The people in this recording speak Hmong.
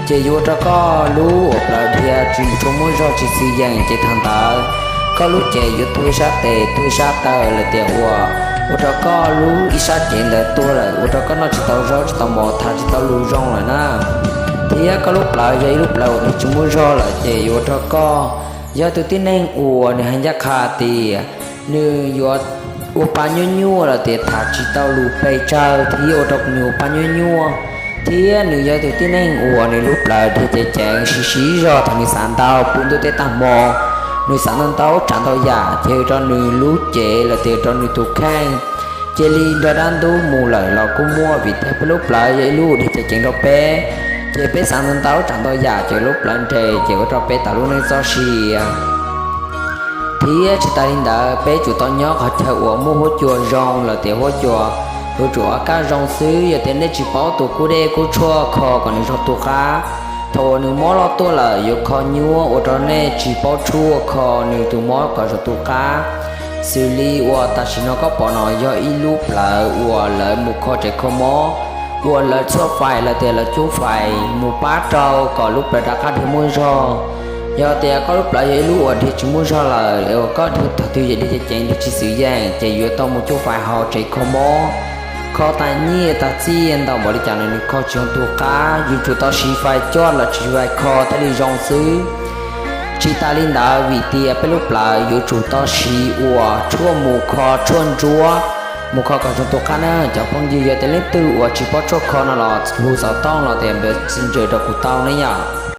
Ces yuav ua rau koj lub uas plawv dhia tsis tshua muaj zog tsis txwv yeem, ces thaum ntawd koj lub cev yuav tuag ib sab tes tuag ib sab taw lawm tias uas ua rau koj lub ib sab cev ntawd tuag lawm, ua rau koj noj tsis tau zaub tsis tau mov, tham tsis tau lus zoo lawm na. Thiab koj lub plawv yog ib lub plawv uas dhia tsis muaj zog lawm, ces yuav ua rau koj yog tus tib neeg uas nws hais ncaj qha tias nws yuav ua pa nyuaj nyuaj lawm tias tham tsis tau lus pes tsawg thiab ua rau nws ua pa nyuaj nyuaj, thiab nws yog tus tib neeg uas nws lub plawv dhia ceev ceev siv siv zog thaum nws xav ntau puv ntuj teb tag hmo, nws xav ntau ntau tsav ntau yam, ces ua rau nws lub cev lawm tias ua rau nws tus kheej cia li nrog dab ntub mus lawm los kuj muaj. Vim tias peb lub plawv yog ib lub dhia ceev ceev rau peb, ces peb xav ntau ntau tsav ntau yam ces lub plawv nres ces ua rau peb tas lub neej txoj sia. Thiab tsis tas li ntawd, peb tsum tau nyob qhov chaw uas muaj huab cua zoo lawm tias huab cua yuav tsum ua kab zoo xwb. Yog tias nej tsis paub tus kub dej kub tshuaj kho kom nws zoo tu qab, thaum uas nws mob loj tuaj lawm yuav kho nyuaj, ua rau nej tsis paub tshuaj kho nws tus mob kom zoo tu qab. Xws li uas tam sim no koj pom no yog ib lub plawv uas lawv mus kho tsev kho mob, uas lawv txhuaj fais lawm tias lawv cub fais mus pab rau kom lub plawv rov qab dhia muaj zog. Yog tias koj lub plawv yog ib lub uas dhia tsis muaj zog lawm, uas koj dhia thaum twg yog dhia ceev ceev dhia tsis txwv yeem, ces yuav tau mus cub fais hauv tsev kho mob. Kho tas nyiaj tas txiaj ntau npaum li cas los nws kho tsis zoo tu qab, yuav tsum tau siv fais coj los tsis fais kho thiaj li zoo xwb. Tsis tas li ntawd, vim tias peb lub plawv yuav tsum tau siv uas tshuaj mus kho tshuaj ntsuab, mus kho kom zoo tu qab na. Cov phooj ywg, yog tias leej twg uas tsis paub tshuaj kho no los hu xov tooj los tias npawb txiv ntsaws rau kuv tau ne yom.